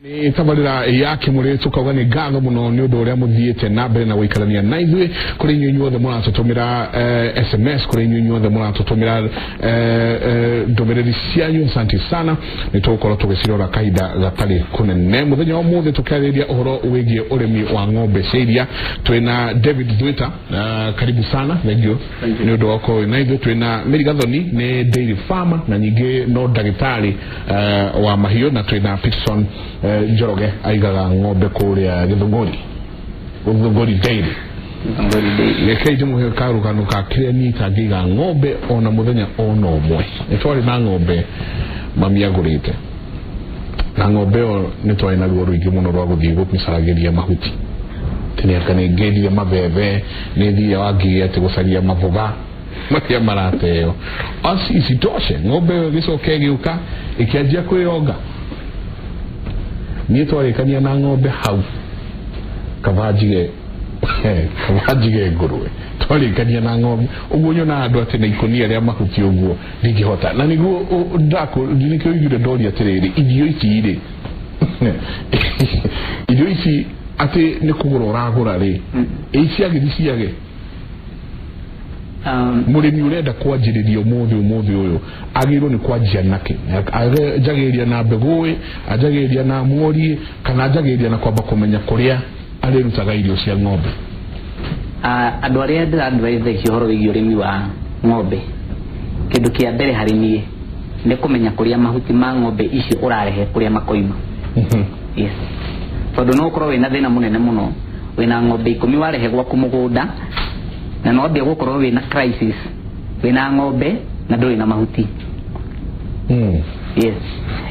Nĩ tabarĩra ya Kĩmũrĩ, tũkauga nĩ ngatho mũno nĩ ũndũ ũrĩa mũthiĩte na mbere na gũikarania na ithuĩ, kũrĩ inyuĩ inyuothe mũratũtũmĩra SMS, kũrĩ inyuĩ inyuothe mũratũtũmĩra ndũmĩrĩri cianyu. Asante sana, nĩ tũgũkorwo tũgĩcirora kahinda gatarĩ kũnene. Mũthenya wa ũmũthĩ tũkĩarĩrĩria ũhoro wĩgiĩ ũrĩmi wa ng'ombe cia iria. Twĩna David Thwita, karibu sana, thank you nĩ ũndũ wa gũkorwo wĩ na ithuĩ. Twĩna Mary Gathoni, nĩ dairy farmer na ningĩ no ndagĩtarĩ wa mahiũ, na twĩna Peterson Njoroge, aigaga ng'ombe kũrĩa Gĩthũngũri, Gĩthũngũri Dairy. Rekei ndĩmũhe karũgano ka kĩrĩa niĩ itangĩiga ng'ombe ona mũthenya ona ũmwe. Nĩ twarĩ na ng'ombe mami agũrĩte, na ng'ombe ĩyo nĩ twarĩ na ruo rũingĩ mũno rwa gũthiĩ gũmĩcaragĩria mahuti. Tĩ nĩ ngĩrire mabebe, nĩ thire wangigĩ atĩ gũcaria maboga marĩa marateo. Asi isitoshe, ng'ombe ĩyo ĩgĩcoka ĩgĩũka ĩkĩanjia kwĩyonga. Niĩ twarĩkania na ng'ombe hau, kaba njige, kaba njige ngũrwe. Twarĩkania na ng'ombe ũguo, nyonaga andũ atĩ na ikũnia rĩa mahuti ũguo, ndingĩhota. Na nĩguo ndakũ nĩkĩo igire ndoria atĩrĩrĩ, irio ici rĩ, irio ici atĩ nĩ kũgũra ũragũra rĩ, ĩ ciagĩthi ciage? Mũrĩmi ũrenda kwanjĩrĩria ũmũthĩ, ũmũthĩ ũyũ, agĩrĩirwo nĩ kwanjia nakĩ? Anjagĩrĩria na mbegũ ĩ, anjagĩrĩria na mwori, kana anjagĩrĩria na kwamba kũmenya kũrĩa arĩrutaga irio cia ng'ombe? Andũ arĩa ndĩra thaa ici ũhoro wĩgiĩ ũrĩmi wa ng'ombe, kĩndũ kĩa mbere harĩ niĩ nĩ kũmenya kũrĩa mahuti ma ng'ombe icio ũrarehe, kũrĩa makoima. Yes, tondũ no ũkorwo wĩna thĩna mũnene mũno, wĩna ng'ombe 10 warehe gwaku mũgũnda, na no wambie gũkorwo wĩna crisis, wĩna ng'ombe na ndũrĩ na mahuti. Yes,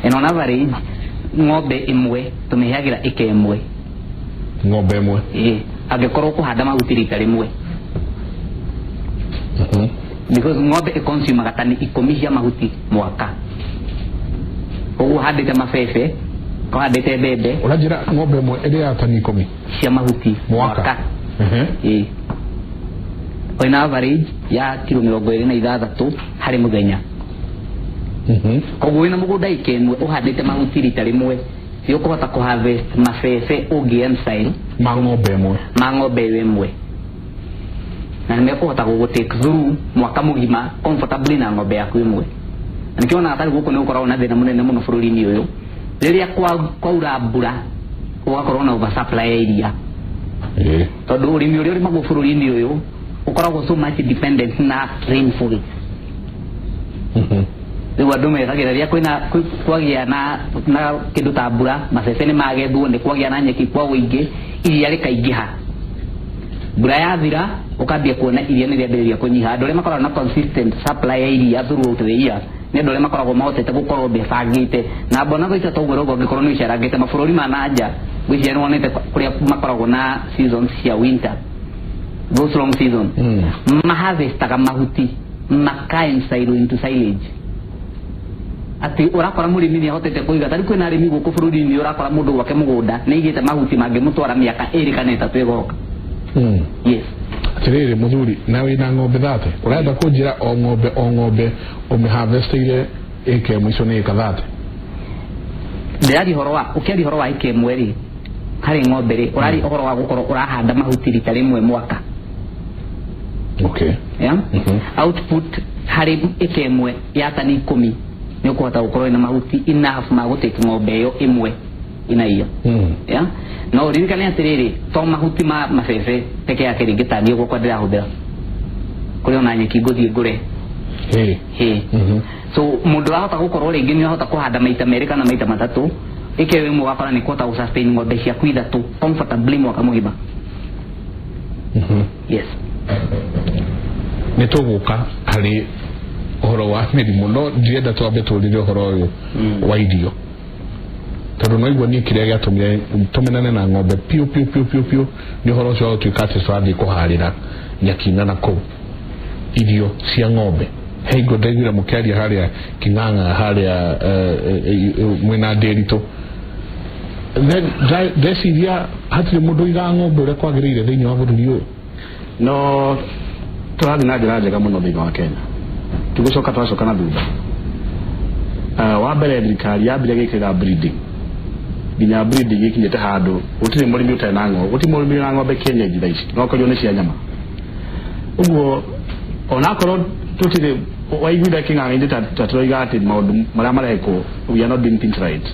and on average ng'ombe ĩmwe tũmĩheagĩra ĩka ĩmwe. Ng'ombe ĩmwe? Ĩĩ, angĩkorwo kũhanda mahuti rita rĩmwe, because ng'ombe ĩconsumaga tani 10 cia mahuti mwaka. Ũguo handĩte mabebe, ũhandĩte mbembe. Ũranjĩra ng'ombe ĩmwe ĩrĩaga tani 10 cia mahuti. Mwaka? Ĩĩ, wĩna average ya kiro 26 harĩ mũthenya. Koguo wĩna mũgũnda ĩka ĩmwe ũhandĩte mahuti rita rĩmwe, nĩ ũkũhota kũ harvest mabebe ũngĩ ensile ma ng'ombe ĩmwe. Ma ng'ombe ĩyo ĩmwe, na nĩ mekũhota gũgũ take through mwaka mũgima comfortably na ng'ombe yaku ĩmwe. Na nĩkĩo wonaga tarĩ gũkũ nĩ gũkoragwo na thĩna mũnene mũno bũrũri-inĩ ũyũ, rĩrĩa kwaura mbura gũgakorwo na oversupply ya iria, tondũ ũrĩmi ũrĩa ũrĩmagwo bũrũri-inĩ ũyũ ũkoragwo so much dependent na rainfall. Rĩu andũ methagĩra rĩrĩa kwĩna kwagĩa na kĩndũ ta mbura, mabebe nĩ magethwo, nĩ kwagĩa na nyeki kwa ũingĩ, iria rĩkaingĩha. Mbura yathira, ũkambia kuona iria nĩ rĩambĩrĩria kũnyiha. Andũ arĩa makoragwo na consistent supply ya iria throughout the year nĩ andũ arĩa makoragwo mahotete gũkorwo mebangĩte. Na mbona thaa ici toguo rauga, ũngĩkorwo nĩ ũcerangĩte mabũrũri ma na nja, ngwĩciria nĩ wonete kũrĩa makoragwo na seasons cia winter, those long season, maharvestaga mahuti makaensilo into silage, atĩ ũrakora mũrĩmi nĩ ahotete kũiga. Tarĩu kwĩna arĩmi gũkũ bũrũri-inĩ, ũrakora mũndũ gwake mũgũnda nĩ aigĩte mahuti mangĩmũtwara mĩaka 2 kana 3 ĩgoka. Yes. Atĩrĩrĩ mũthuri, na wĩna ng'ombe 30, ũrenda kũnjĩra o ng'ombe o ng'ombe ũmĩharvestĩire ĩka ĩmwe, icio nĩ ĩka 30? Ndĩraria ũhoro wa, ũkĩaria ũhoro wa ĩka ĩmwe rĩ, harĩ ng'ombe rĩ, ũraria ũhoro wa gũkorwo ũrahanda mahuti rita rĩmwe mwaka. Yeah? Output harĩ ĩka ĩmwe ya tani 10, nĩ ũkũhota gũkorwo wĩna mahuti enough ma gũtake ng'ombe ĩyo ĩmwe inaio. Yeah? No ũririkane atĩrĩrĩ, to mahuti ma mabebe peke yake rĩngĩ tani gwakwa ndĩrahũthĩra, kũrĩ ona nyeki ngũthiĩ ngũre. Hĩ. So mũndũ ũrahota gũkorwo rĩngĩ nĩ ũrahota kũhanda maita merĩ kana maita matatũ, ĩka ĩyo ĩmwe ũgakora nĩ kũhota gũ sustain ng'ombe ciaku ithatũ comfortably mwaka mũgima. Yes. Nĩ tũgũka harĩ ũhoro wa mĩrimũ, no ndirenda twambe tũrire ũhoro ũyũ wa irio, tondũ no igua niĩ kĩrĩa gĩatũmire tũmenane na ng'ombe piũ piũ piũ piũ piũ nĩ ũhoro ũcio wa gũtuĩka atĩ tũrathiĩ kũharĩra nyeki na nakũu irio cia ng'ombe. He hingo ndaiguire mũkĩaria harĩa King'ang'a harĩa, mwĩna Ndĩritũ. Then ndeciria hatirĩ mũndũ ũigaga ng'ombe ũrĩa kwagĩrĩire thĩinĩ wa bũrũri ũyũ. No tũrathiĩ na njĩra njega mũno thĩinĩ wa Kenya, tũgũcoka twacoka na thutha. Wa mbere, thirikari yambire gĩkĩra breeding. Nginya breeding ikinyĩte handũ gũtirĩ mũrĩmi ũtarĩ na ng'ombe, gũtirĩ mũrĩmi wĩna ng'ombe kienyeji thaa ici, no korio nĩ cia nyama. Ũguo onakorwo tũtirĩ waiguire kĩng'ang'a-inĩ ta tũroiga atĩ maũndũ marĩa marekwo, we are not doing things right.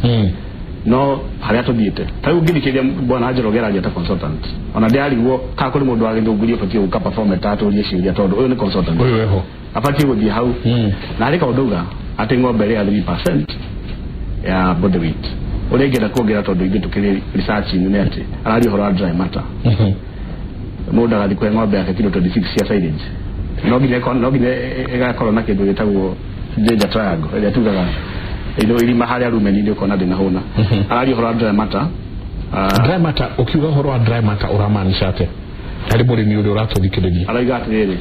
No harĩa tũthiĩte ta rĩu ngĩthikĩrĩria bwana Njoroge araria ta consultant, ona ndĩrarigwo kana kũrĩ mũndũ wa gĩthũngũri ũbatiĩ gũka perform ta atũrie ciũria, tondũ ũyũ nĩ consultant. Ũyũ weho. Abatiĩ gũthiĩ hau. Na harĩ kaũndũ auga atĩ ng'ombe ĩrĩa 3% ya body weight, ũrĩa ingĩenda kuongerera, tondũ ithuĩ tũkĩrĩ research-inĩ, nĩ atĩ araria ũhoro wa dry matter. Mũndũ agathiĩ kũhe ng'ombe yake kilo 26 cia silage, no nginya ĩgakorwo na kĩndũ gĩtagwo danger triangle, ĩrĩa tugaga ino irima harĩa rumen-inĩ ũkona ndĩnahũna. Araria ũhoro wa dry matter. Dry matter, ukiuga ũhoro wa dry matter ũramaanisha atĩa harĩ mũrĩmi ũrĩa ũratũthikĩrĩria? Arauga atĩrĩrĩ,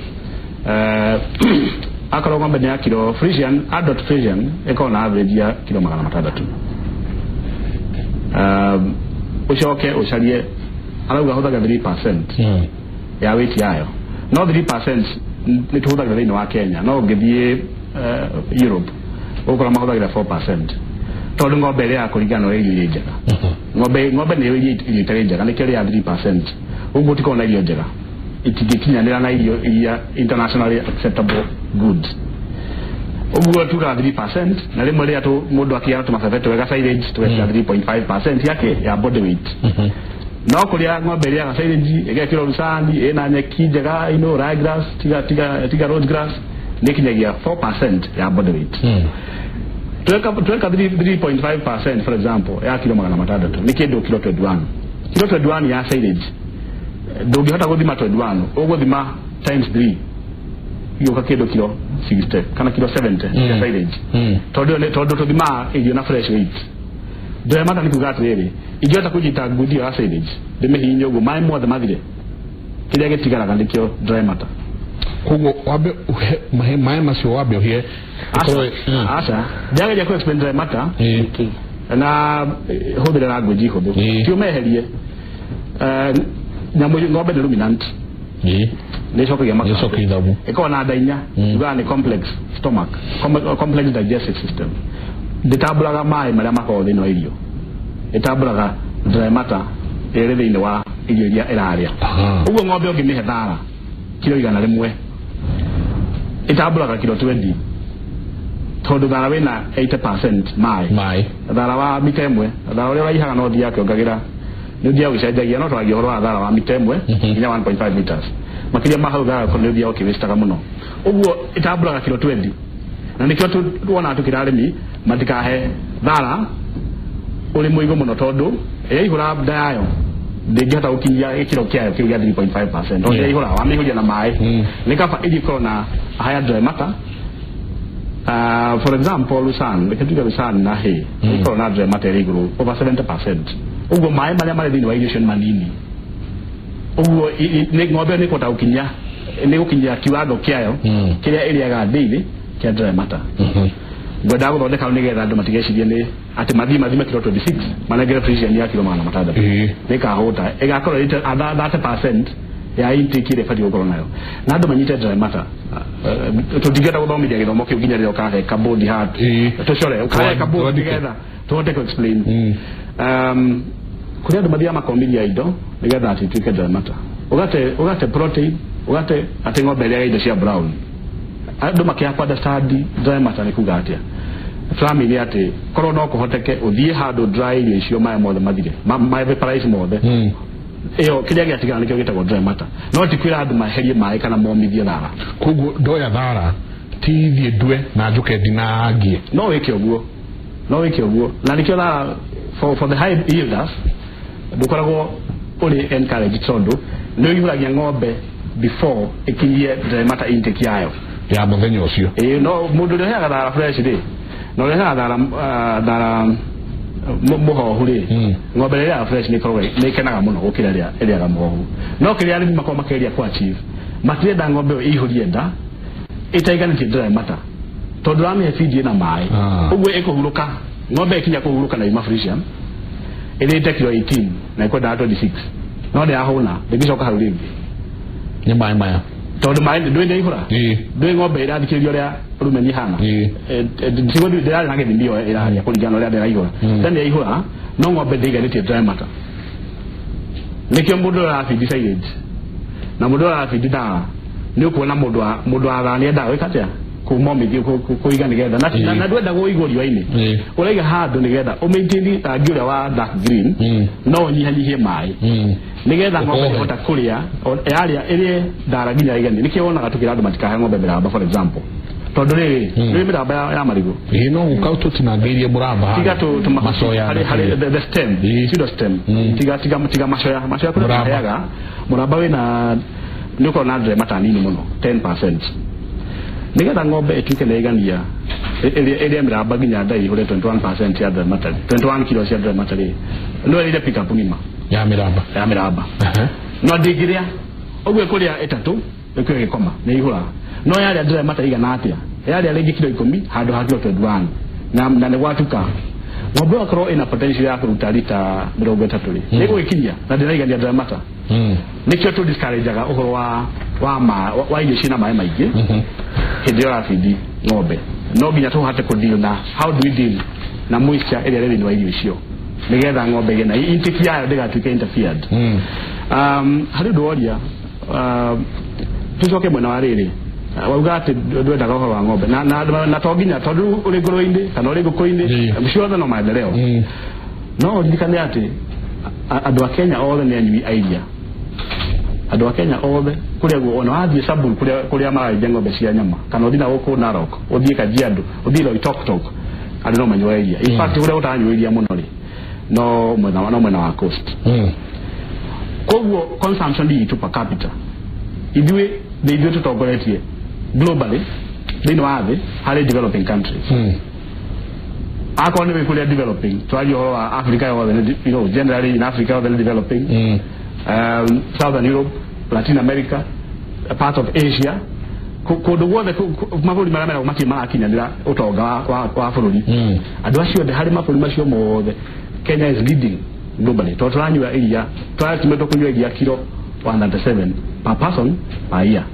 akorwo ng'ombe nĩ ya kilo, Friesian, adult Friesian ĩkorwo na average ya kilo 600, ũcoke ũcarie, arauga hũthaga 3% ya weight yayo. No 3% nĩ tũhũthagĩra thĩinĩ wa Kenya, no ũngĩthiĩ Europe ũgũkora mahũthagĩra 4%, tondũ ng'ombe ĩrĩa kũringana na ũrĩa irio irĩ njega. Ng'ombe nĩ irio itarĩ njega, nĩkĩo ĩrĩa 3%. Ũguo ũtikorwo na irio njega, itingĩkinyanĩra na irio iria internationally acceptable goods. Ũguo tugaga 3%, na rĩmwe rĩrĩa mũndũ akĩgĩa tũmabebe twega silage, tũgekĩra 3.5% yake ya body weight. No kũrĩa ng'ombe ĩrĩaga silage ĩgekĩrwo lucerne ĩna nyeki njega, ino rye grass, tiga Rhodes grass, nĩ ĩkinyagia 4% ya body weight. Tweka 3.5%, for example, ya kilo 600 nĩ kĩndũ kilo 21. Kilo 21 ya silage ndũngĩhota gũthima 21, ũgũthima times 3, gĩũka kĩndũ kilo 60 kana kilo 70 ya silage. Tondũ tũthimaga irio na fresh weight. Dry matter nĩ kuga atĩrĩrĩ, ingĩhota kũnyita ngundi ĩyo ya silage, ndĩmĩhihinye ũguo maĩ mothe mathire, kĩrĩa gĩtigaraga nĩkĩo dry matter. Koguo wambe ũhe maĩ macio, wambe ũhie. Aca. Aca, ndĩrageria kũ explain dry matter na hũthĩre language hũthũ. Ti ũmeherie. Nyamũ, ng'ombe nĩ ruminant. Nĩ ĩcokagia Nĩ ĩcokagia ithabu. Ĩkoragwo na nda inya. Tugaga nĩ complex stomach, complex digestive system. Ndĩtambũraga maĩ marĩa makoragwo thĩinĩ wa irio, ĩtambũraga dry matter ĩrĩ thĩinĩ wa irio iria ĩrarĩa. Ũguo ng'ombe ũngĩmĩhe thara kilo 100, ĩtambũraga kilo 20, tondũ thara wĩna 80% maĩ. Maĩ. Thara wa mita 1, thara ũrĩa ũraihaga no ũthiaga kĩongagĩra, nĩ ũthiaga ũgĩcenjagia, no twaragia ũhoro wa thara wa mita 1 nginya 1.5 meters. Makĩria ma hau, thara nĩ ũthiaga ũkĩwĩcitaga mũno. Ũguo ĩtambũraga kilo 20, na nĩkĩo tuonaga tũkĩra arĩmi matikahe thara ũrĩ mũigũ mũno, tondũ yaihũra nda yayo ndĩngĩhota gũkinyia gĩkĩro kĩayo kĩu gĩa 3.5%, tondũ yaihũra wamĩihũria na maĩ. Nĩ kaba irio ikorwo na higher dry matter. For example, lucerne, reke tuge lucerne na hay, ikorwo na dry matter ĩrĩ igũrũ over 70%. Ũguo maĩ marĩa marĩ thĩinĩ wa irio icio nĩ manini. Ũguo ng'ombe ĩyo nĩ ĩkũhota gũkinyia, nĩ gũkinyia kiwango kĩayo kĩrĩa ĩrĩaga daily kĩa dry matter. Ngwendaga gũthondeka hau nĩgetha andũ matigecirie nĩ atĩ mathiĩ mathime kilo 26, manengere Friesian ya kilo 600. Nĩ ĩkahũta, ĩgakorwo ĩrĩ 30% ya intake ĩrĩa ĩbatiĩ gũkorwo nayo, na andũ manyite dry matter. Tũtingĩhota gũthomithia gĩthomo kĩu nginya rĩrĩa ũkahe kabodi haha. Tũcore ũkahe kabodi Twandĩke. nĩgetha tũhote ku explain. Kũrĩ andũ mathiaga makomithia indo nĩgetha atĩ ituĩke dry matter, ũgate protein, ũgate atĩ ng'ombe ĩrĩaga indo cia brown. Andũ makĩaga ku understand dry matter nĩ kuga atĩa. Flami nĩ atĩ korwo no kũhoteke ũthiĩ handũ dry irio icio, maĩ mothe mathire, ma vaporize mothe, ĩyo kĩrĩa gĩatigara nĩkĩo gĩtagwo dry matter. No ti kwĩra andũ maherie maĩ kana momithie thara. Koguo ndoya thara ti thiĩ ndue na njũke ndinangie? No wĩke ũguo, no wĩke ũguo, na nĩkĩo thara for the high yielders ndũkoragwo ũrĩ encouraged, tondũ nĩ ũihũragia ng'ombe before ĩkinyie dry matter intake yayo ya mũthenya ũcio. Ĩĩ, no mũndũ ũrĩa ũheaga thara fresh rĩ, na ũrĩa ũheaga thara mũhohu rĩ, ng'ombe ĩrĩa ĩrĩaga fresh nĩ ĩkoragwo nĩ ĩkenaga mũno gũkĩra ĩrĩa ĩrĩaga mũhohu. No kĩrĩa arĩmi makoragwo makĩgeria ku achieve, matirenda ng'ombe ĩyo ĩihũrie nda ĩtaiganĩtie dry matter, tondũ ũramĩhe feed ĩna maĩ. Ũguo ĩkũhurũka, ng'ombe ĩkinya kũhurũka na ima Friesian ĩrĩte kilo 18 na ĩkwendaga 26, no nĩ yahũna, ndĩngĩcoka hau rĩngĩ. Nĩ maĩ maya. Tondũ maĩ ndũĩ nĩ ihũra. Ndũĩ ng'ombe ĩrathikĩrĩria ũrĩa rumen ihana. Tigo ndĩrarĩ na gĩthimi ĩyo ĩrarĩa kũringana na ũrĩa ndĩraihũra. Then yaihũra no ng'ombe ndĩiganĩtie dry matter. Nĩkĩo mũndũ ũrĩa ũrabindi silage na mũndũ ũrĩa ũrabindi thara nĩ ũkuona mũndũ wa thara nĩendaga gwĩka atĩa kũmomithio kũiga nĩgetha na ndwenda kũigwo riũa-inĩ. Ũraiga handũ nĩgetha ũmaintain rangi ũrĩa wa dark green no ũnyihanyihie maĩ nĩgetha ng'ombe Ũkohe. ĩhota kũrĩa yarĩa ĩrĩe thara nginya ĩiganie. Nĩkĩo wonaga tũkĩra andũ matikahe ng'ombe mĩramba, for example, tondũ rĩrĩ rĩrĩ mĩramba ya marigũ. Ĩĩ, no gũka tũtinangĩirie mũramba. Tiga tu macoya. Harĩ the stem, pseudo stem. Tiga macoya kũrĩa Mũramba. tũheaga mũramba wĩna nĩ ũkorwo na dry matter nini mũno, 10%, nĩgetha ng'ombe ĩtuĩke nĩ yaigania ĩrĩe mĩramba nginya nda ĩihũre 21% ya dry matter, 21 kilos ya dry matter rĩ, no ĩrĩre pick up ng'ima ya mĩramba. Ya mĩramba. No ndĩngĩrĩa ũguo, ĩkũrĩa ĩtatũ ĩkũrĩa gĩkoma nĩ ihũra. No yarĩa dry matter igana atĩa, yarĩa rĩngĩ kilo 10 handũ ha kilo 21 na nĩ gwatuka, ng'ombe ĩyo akorwo ĩna potential ya kũruta rita 30 rĩ, nĩ ĩgũgĩkinyia na ndĩraigania dry matter. Nĩkĩo tũ discourageaga ũhoro wa irio ciĩna maĩ maingĩ hĩndĩ ĩyo ũrabindi ng'ombe. No nginya tũhote kũ deal na, how do we deal na moisture ĩrĩa ĩrĩ thĩinĩ wa irio icio nĩgetha ng'ombe ĩgĩe na intake yayo ndĩgatuĩke interfered. Harĩ ũndũ woria, tũcoke mwena wa rĩrĩ, wauga atĩ ndwendaga ũhoro wa ng'ombe na to nginya tondũ ũrĩ ngũrwe-inĩ kana ũrĩ ngũkũ-inĩ, ciothe no maendeleo. No ũririkane atĩ andũ a Kenya othe nĩ anyui a iria. Andũ a Kenya othe kũrĩa guo ona wathiĩ Samburu kũrĩa mararĩithia ng'ombe cia nyama, kana ũthiĩ na gũkũ Narok, ũthiĩ Kajiado, ũthiĩ Loitoktok, andũ no manyuaga iria. In fact, kũrĩa gũtaranyua iria mũno rĩ, no mwena wa coast. Koguo consumption itũ per capita, ithuĩ nĩ ithuĩ tũtongoretie globally thĩinĩ wa thĩ harĩ developing countries. Akorwo nĩ wĩ kũrĩa developing, twaria ũhoro wa Africa yothe nĩ generally in Africa yothe nĩ developing, Southern Europe, Latin America, a part of Asia, kũndũ guothe mabũrũri marĩa meragwo matirĩ marakinyanĩra ũtonga wa bũrũri, andũ acio othe, harĩ mabũrũri macio mothe, Kenya is leading globally tondũ tũranyua iria, tũraestimatwo kũnyua iria kilo 137 per person per year.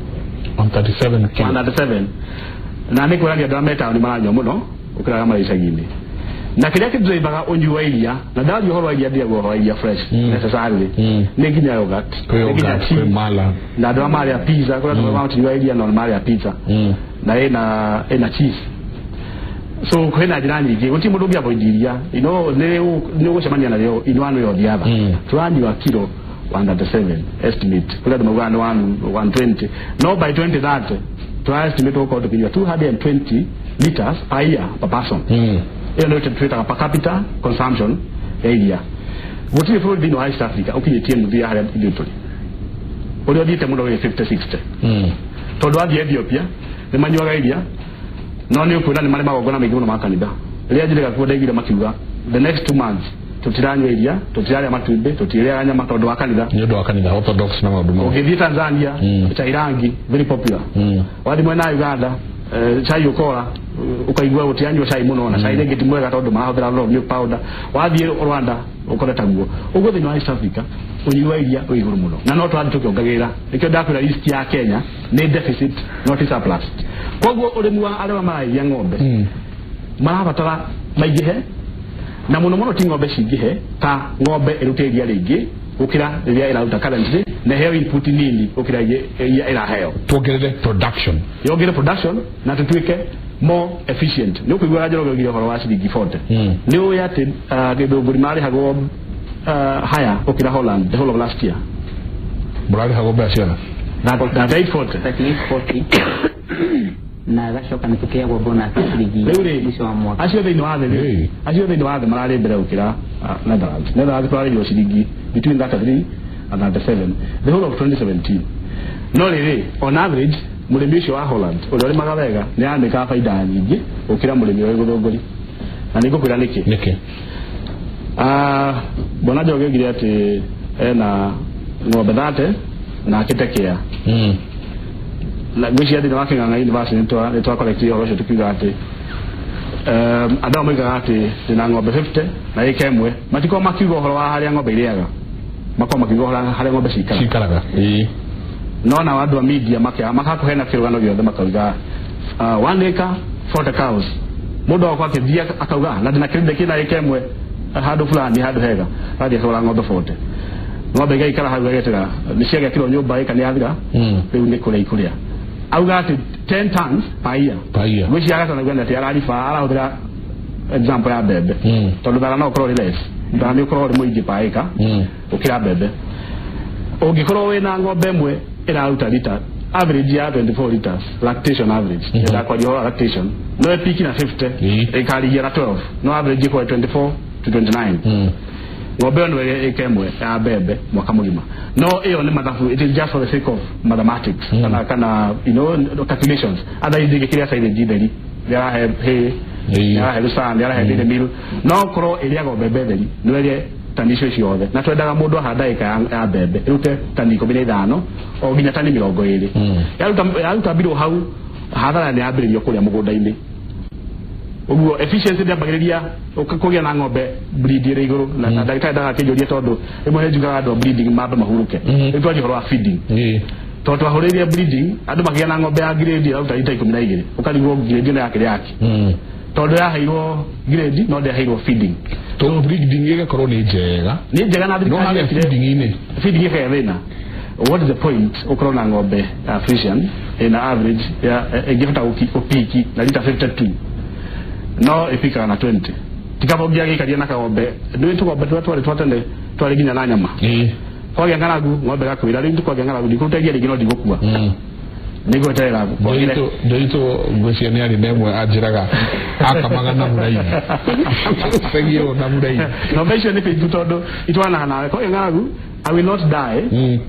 137 kilo. 137, na nĩ kuonania andũ arĩa me taũni maranyua mũno gũkĩra arĩa marĩ icagi-inĩ. Na kĩrĩa kĩdrivaga ũnyui wa iria, na ndaria ũhoro wa iria, ndiaga ũhoro wa iria fresh necessarily, nĩ nginya yogurt, kwĩ nĩ nginya yogurt, kwĩ cheese, mala. Na andũ arĩa marĩa pizza, kũrĩa andũ matinyua iria no marĩa pizza na ĩna cheese. So kwĩna njĩra nyingĩ, gũtirĩ mũndũ ũngĩ avoid iria, nĩ ũgũcemania narĩo in one way or the other. Tũranyua kilo 137 estimate, kũrĩa andũ maugaga nĩ 120, no by 2030 tũra estimate gũkorwo tũkĩnyua 220 liters per year per person. Ĩyo nĩyo twĩtaga per capita consumption ya iria. Gũtirĩ bũrũri thĩinĩ wa East Africa ũkinyĩtie nuthu ya harĩa ithuĩ tũrĩ. Ũrĩa ũthiĩte mũno wĩ 50 60, tondũ wathiĩ Ethiopia nĩ manyuaga iria, no nĩ ũkuona nĩ marĩ magongona maingĩ mũno ma kanitha. Rĩrĩa njĩrĩga kuo ndaiguire makiuga the next 2 months tũtiranyua iria, tũtirarĩa matumbĩ, tũtirĩaga nyama tondũ wa kanitha. Nĩ ũndũ wa kanitha Orthodox na maũndũ mau. Ũngĩthiĩ Tanzania, chai rangi very popular. Wathiĩ mwena wa Uganda, chai ũkora ũkaigua gũtiranyua chai mũno, na chai rĩngĩ ti mwega tondũ marahũthĩra lot of milk powder. Wathiĩ Rwanda ũkore taguo ũguo. Thĩinĩ wa East Africa ũnyui wa iria wĩ igũrũ mũno na no tũrathiĩ tũkĩongagĩrĩra. Nĩkĩo ndakwĩra list ya Kenya nĩ deficit, not surplus. Koguo ũrĩmi wa arĩa mararĩithia ng'ombe marabatara maingĩhe, na mũno mũno ti ng'ombe cingĩhe ta ng'ombe ĩrute iria rĩingĩ gũkĩra rĩrĩa ĩraruta currently na ĩheo input nini gũkĩra iria ĩraheo. Tuongerere production. Yongere production na tutuĩke more efficient. Nĩ ũkũigua Njoroge oigire ũhoro wa ciringi 40. Nĩ ũĩ atĩ Gĩthũngũri marĩhagwo haya gũkĩra Holland the whole of last year? Mũrarĩhagwo mbeca ciana? Na 840. 3840, na gacoka nĩ tũkĩagwo bonus ya ciringi Rĩu rĩ, mũico wa mwaka. Acio thĩinĩ wa thĩ rĩ, acio thĩinĩ wa thĩ mararĩ mbere gũkĩra Netherlands. Netherlands kũrarĩhwo ciringi between 33 and 37 the whole of 2017. No rĩrĩ, on average mũrĩmi ũcio wa Holland ũrĩa ũrĩmaga wega nĩ aramĩkaga baida nyingĩ gũkĩra mũrĩmi ũrĩa Gĩthũngũri, na nĩ ngũkwĩra nĩkĩ. Nĩkĩ? Ah, Bwana Njoroge oigire atĩ ena ng'ombe 30 na akĩte kĩa na ngwĩciria thĩinĩ wa Kĩng'ang'a University nĩ twakorektire ũhoro ũcio tukiuga atĩ andũ aya moigaga atĩ ndĩna ng'ombe 50 na ĩka ĩmwe, matikorwo makiuga ũhoro wa harĩa ng'ombe irĩaga, makorwo makiuga ũhoro wa harĩa ng'ombe cikaraga. Cikaraga, ĩĩ. No na andũ a media makakũhe na kĩrũgano gĩothe, makauga 1 acre 40 cows. Mũndũ wakwa akĩthiĩ akauga na ndĩna kĩrinde kĩna ĩka ĩmwe handũ fulani, handũ hega, athiĩ akagũra ng'ombe 40. Ng'ombe igaikara hau, agetera nĩ ciagĩakĩrwo nyũmba, ĩka nĩ yathira. Rĩu nĩ kũrĩa ikũrĩa, auga atĩ 10 tons per year. Per year. Ngwĩciria agatana atĩ arariba arahũthĩra example ya mbembe, tondũ thara no ũkorwo ũrĩ less, thara nĩ ũkorwo ũrĩ mũingĩ per acre gũkĩra mbembe. Ũngĩkorwo wĩna ng'ombe ĩmwe ĩraruta lita average ya 24 liters, lactation average, ndakwaria ũhoro wa lactation, no ĩpiki na 50, ĩkarigia na 12, no average ĩkorwo 24 to 29. Ng'ombe ĩyo no ĩka ĩmwe ya mbembe mwaka mũgima. No ĩyo nĩ mathabu, it is just for the sake of mathematics kana calculations. Otherwise ndĩngĩkĩrĩa silage theri, nĩarahe hay, nĩarahe lucerne, nĩarahe dairy meal. No korwo ĩrĩagwo mbembe theri, no ĩrĩe tani icio ciothe. Na twendaga mũndũ ahanda ĩka ya mbembe ĩrute tani 15 o nginya tani 20. Yaruta mbirũ hau, hathara nĩ yambĩrĩrio kũrĩa mũgũnda-inĩ. Ũguo efficiency ndĩambagĩrĩria kũgĩa na ng'ombe breed ĩrĩ igũrũ na ndagĩtarĩ ndagakĩnjũrie, tondũ rĩmwe nĩ njugaga andũ a breeding mambe mahurũke. Rĩu twaria ũhoro wa feeding, tondũ twahũrĩire breeding, andũ makĩgĩa na ng'ombe ya grade ĩraruta lita 12, ũkarigwo grade ĩno yakĩrĩ yake, tondũ yaheirwo grade no ndĩaheirwo feeding. To breeding ĩgakorwo nĩ njega. Nĩ njega na no thirikari harĩa feeding-inĩ. Feeding ĩkagĩa thĩna. What is the point ũkorwo na ng'ombe ya Friesian ĩna average ya ĩngĩhota gũpiki na lita 52, no ĩpikaga na 20? Tikaba ũngĩagĩikaria na kagombe nĩ tũgombe tũrĩa twarĩ twa tene, twarĩ nginya na nyama. Kwagĩa ng'aragu, ng'ombe gakwĩra rĩu kwagĩa ng'aragu, ndikũruta iria rĩngĩ, no ndigũkua, nĩngweterera kwagĩre. Ndũritũ, ngwĩciria nĩ arĩ na ĩmwe anjĩraga akamaga na mũraithi, cegiĩrwo na mũraithi. Ng'ombe icio nĩ bĩngu tondũ itwaranaga nawe. Kwagĩa ng'aragu, I will not die.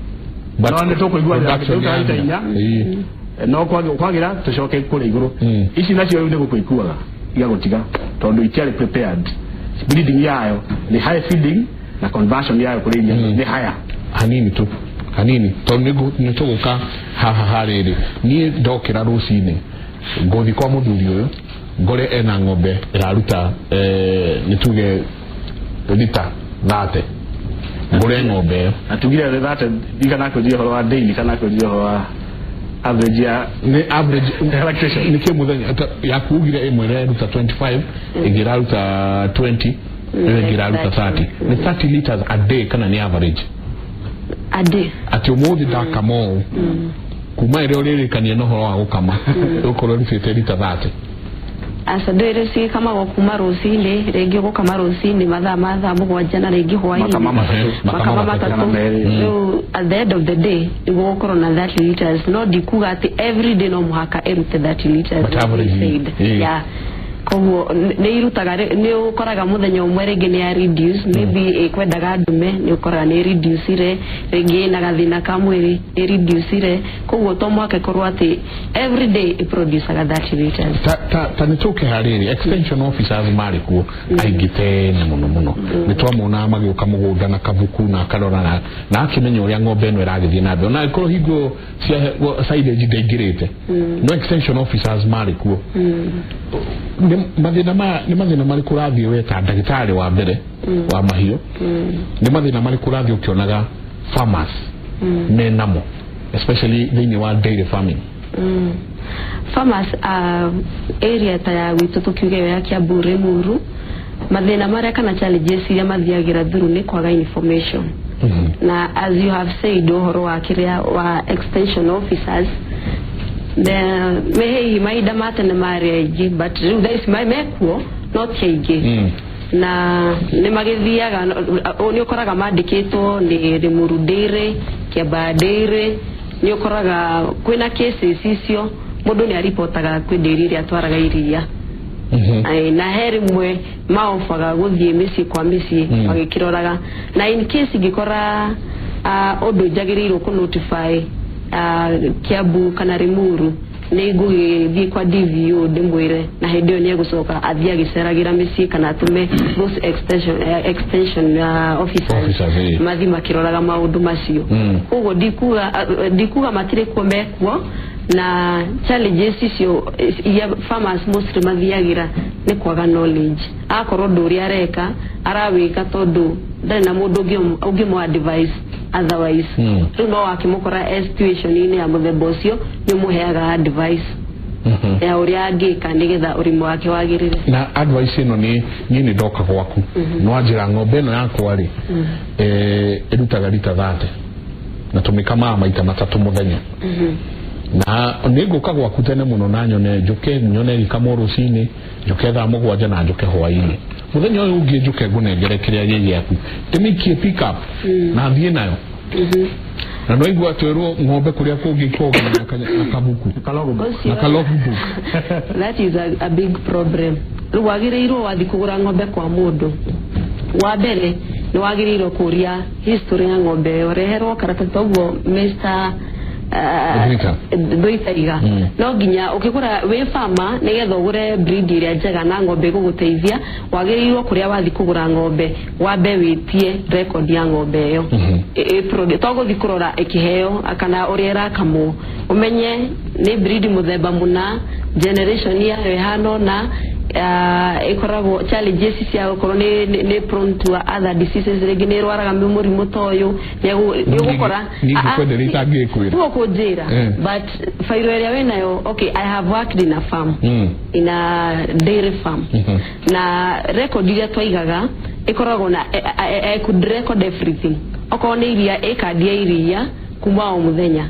But No nĩ tũkũigua production rĩu lita 4. No kwagĩra tũcoke kũrĩa igũrũ. Ici nacio rĩu nĩ gũkua ikuaga igagũtiga, tondũ itiarĩ prepared. Breeding yayo nĩ high feeding na conversion yayo kũrĩ iria nĩ higher. Hanini tu, hanini, tondũ nĩ tũgũka haha harĩrĩ. Niĩ ndokĩra rũcinĩ, ngũthiĩ kwa mũthuri ũyũ, ngore ena ng'ombe ĩraruta nĩ tuge lita 30, ngũre ng'ombe ĩyo. Na tugire thate kana kwĩria ũhoro wa daily kana kwĩria ũhoro wa average ya Nĩ average. Lactation. Nĩkĩ mũthenya yaku ugire ĩmwe ĩraruta 25, ĩngĩ ĩraruta 20, ĩyo ĩngĩ ĩraruta 30? Nĩ 30 liters a day kana nĩ average? A day. Atĩ ũmũthĩ ndakama ũũ, kuma ĩrĩa ũrĩrĩkania na ũhoro wa gũkama, ũkorwo rutĩte lita 30? Aca, ndwĩrĩ cikamagwo kuma rũcinĩ, rĩngĩ ũgũkama rũcinĩ mathaa ma thaa 7 na rĩngĩ hwaĩ-inĩ. Makama 3. Makama Makama 3. Kana 2. Rĩu at the end of the day nĩguo gũkorwo na 30 liters, no ndikuga atĩ every day no mũhaka ĩrute 30 liters. But like average, we said. Yeah, koguo nĩ irutaga nĩ ũkoraga mũthenya ũmwe rĩngĩ nĩ ya reduce, maybe ĩkwendaga ndume, nĩ ũkoraga nĩ reducire, rĩngĩ ĩna gathĩna ka mwĩrĩ, nĩ reducire. Koguo to mũhaka ĩkorwo atĩ every day ĩproducaga 30 liters. Ta nĩ tũke harĩrĩ, extension officers marĩ kuo aingĩ tene mũno mũno. Nĩ twamonaga magĩũka mũgũnda na kabuku na akarora na akĩmenya ũrĩa ng'ombe ĩno ĩragĩthiĩ na mbere, ona angĩkorwo hingo cia silage ndaingĩrĩte, no extension officers marĩ kuo. Nĩ mathĩna maya, nĩ mathĩna marĩkũ ũrathiĩ we ta ndagĩtarĩ wa mbere wa mahiũ, nĩ mathĩna marĩkũ ũrathiĩ ũkĩonaga farmers menamo, especially thĩinĩ wa dairy farming? Farmers area ta ya gwitũ, tukiuga ĩyo ya Kiambu, Limuru, mathĩna marĩa kana challenges iria mathiagĩra through nĩ kwaga information. Na as you have said, ũhoro wa kĩrĩa wa extension officers, me hihi mahinda ma tene marĩ aingĩ, but rĩu thaa ici mekuo no ti aingĩ. Na nĩ magĩthiaga, nĩ ũkoraga mandĩkĩtwo nĩ Limuru Dairy, Kiambaa Dairy. Nĩ ũkoraga kwĩna cases icio, mũndũ nĩ aripotaga kwĩ dairy ĩrĩa atwaraga iria. Aĩ, na he rĩmwe maobaga gũthiĩ mĩciĩ kwa mĩciĩ magĩkĩroraga. Na in case ingĩkora ũndũ njagĩrĩirwo kũ notify Kiambu kana Limuru, nĩ ngũgĩthiĩ kwa DVO ndĩmwĩre, na hĩndĩ ĩyo nĩ egũcoka athiĩ agĩceragĩra mĩciĩ kana atũme those extension officers, Officers, eh. mathiĩ makĩroraga maũndũ macio. Koguo ndikuga matirĩ kuo, mekuo. Na challenges icio iria farmers mostly mathiagĩra nĩ kwaga knowledge. Akorwo ũndũ ũrĩa areka arawĩka tondũ ndarĩ na mũndũ ũngĩmũ advise. otherwise. Rĩu no wakĩmũkora e situation-inĩ ya mũthemba ũcio, nĩ ũmũheaga advice ya ũrĩa angĩka nĩgetha ũrĩmi wake wagĩrĩre. Na advice ĩno nĩ niĩ nĩ ndoka gwaku, no anjĩra ng'ombe ĩno yakwa rĩ, ĩrutaga rita 30 na tũmĩkamaga maita 3 mũthenya, na nĩ ngũka gwaku tene mũno na nyone njũke nyone gĩkamwo rũcinĩ, njũke thaa 7 na njũke hwaĩ-inĩ. Mũthenya ũyũ ũngĩ njũke ngũnengere kĩrĩa gĩ gĩaku, ndĩmĩikie pick up na thiĩ nayo. Na no igua twĩrwo ng'ombe kũrĩa kũngĩ ikoragwo na kabuku na ka logbook. That is a big problem. Rĩu wagĩrĩirwo wathi kũgũra ng'ombe kwa mũndũ, wa mbere nĩ wagĩrĩirwo kũria history ya ng'ombe ĩyo, reherwo karatathi toguo Mr. Thuita. Thuitaiga. No nginya ũkĩgũra wĩ farmer, nĩgetha ũgũre breed ĩrĩa njega na ng'ombe ĩgũgũteithia, wagĩrĩirwo kũrĩa wathi kũgũra ng'ombe wambe wĩtie record ya ng'ombe ĩyo. To gũthi kũrora ĩkĩheo kana ũrĩa ĩrakamwo, ũmenye nĩ breed mũthemba mũna, generation yayo ĩhana ũna, ĩkoragwo challenges cia gũkorwo nĩ prone to other diseases, rĩngĩ nĩ ĩrwaraga mũrimũ ta ũyũ, nĩ ũgũkora. Niĩ ngĩkwenderia itangĩkwĩra. Tigo kũnjĩra. But fairo ĩrĩa wĩnayo, okay, I have worked in a farm, in a dairy farm, na record iria twaigaga ĩkoragwo na I could record everything. Okorwo nĩ iria, ĩkandia iria kuma o mũthenya,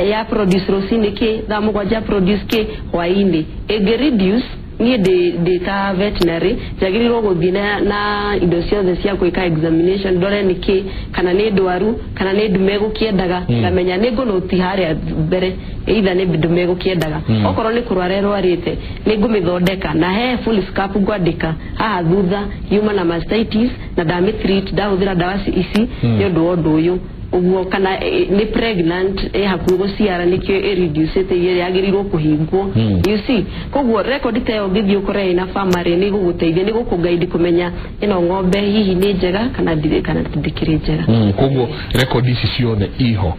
ya produce rũcinĩ kĩ, thaa 7 produce kĩ, hwaĩ-inĩ ĩngĩ reduce. Niĩ ndĩ ta veterinary njagĩrĩirwo gũthiĩ na indo ciothe cia gwĩka examination, ndore nĩ kĩ, kana nĩ ndwaru kana nĩ ndume ĩgũkĩendaga. Ngamenya nĩ ngũnũti harĩa mbere either nĩ ndume ĩgũkĩendaga. Okorwo nĩ kũrwara ĩrwarĩte, nĩ ngũmĩthondeka na he full scope ngwandĩka haha thutha yuma na mastitis na ndamĩtreat, ndahũthĩra ndawa ici nĩ ũndũ wa ũndũ ũyũ ũguo, kana nĩ pregnant, ĩ hakuhĩ gũciara, nĩkĩo ĩreducĩte iria yagĩrĩirwo kũhingwo. You see, koguo record ta ĩyo ũngĩthiĩ ũkore ĩna family nĩ gũgũteithia, nĩ gũkũguide kũmenya ĩno ng'ombe hihi nĩ njega kana ndirĩ, kana ndĩkĩrĩ njega. Koguo record ici ciothe iho?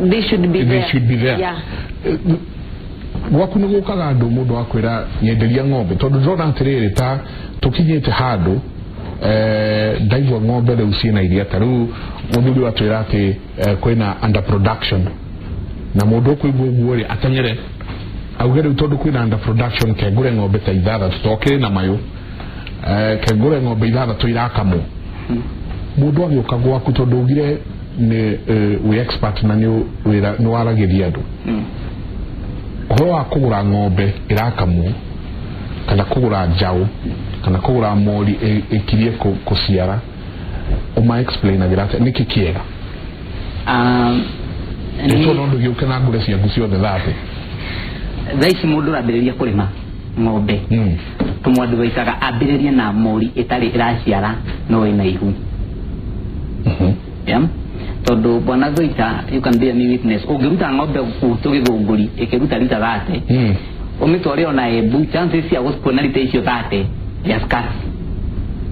They should be They there. should be there. Yeah. Gwaku nĩ gũkaga andũ, mũndũ akwĩra nyenderia ng'ombe, tondũ ndĩrona atĩrĩrĩ, ta tũkinyĩte handũ, ndaigua ng'ombe rĩu ciĩna iria, ta rĩu mũthuri watwĩra atĩ kwĩna underproduction, na mũndũ ũkũigua ũguo rĩ, ateng'ere auge rĩu tondũ kwĩna underproduction, kengũre ng'ombe ta 6, tokĩrĩ na mayũ, kengũre ng'ombe 6 irakamwo. Mũndũ agĩũka gwaku, tondũ ugire nĩ wĩ expert na nĩ wĩra nĩ waragĩria andũ ũhoro wa kũgũra ng'ombe ĩrakamwo kana kũgũra njaũ kana kũgũra mori ĩkirie kũciara, ũma explainagĩra atĩa nĩkĩ kĩega? Nĩ no ndũgĩũke na ngũre ciaku ciothe 30. Thaa ici mũndũ ũrambĩrĩria kũrĩma ng'ombe, tũmwadvaisaga ambĩrĩrie na mori ĩtarĩ ĩraciara no ĩna ihu. Yeah? Tondũ bwana Zoita, you can bear me witness, ũngĩruta ng'ombe gwitũ Gĩthũngũri ĩkĩruta rita 30, ũmĩtware ona Embu, chances cia kuona rita icio 30, they are scarce.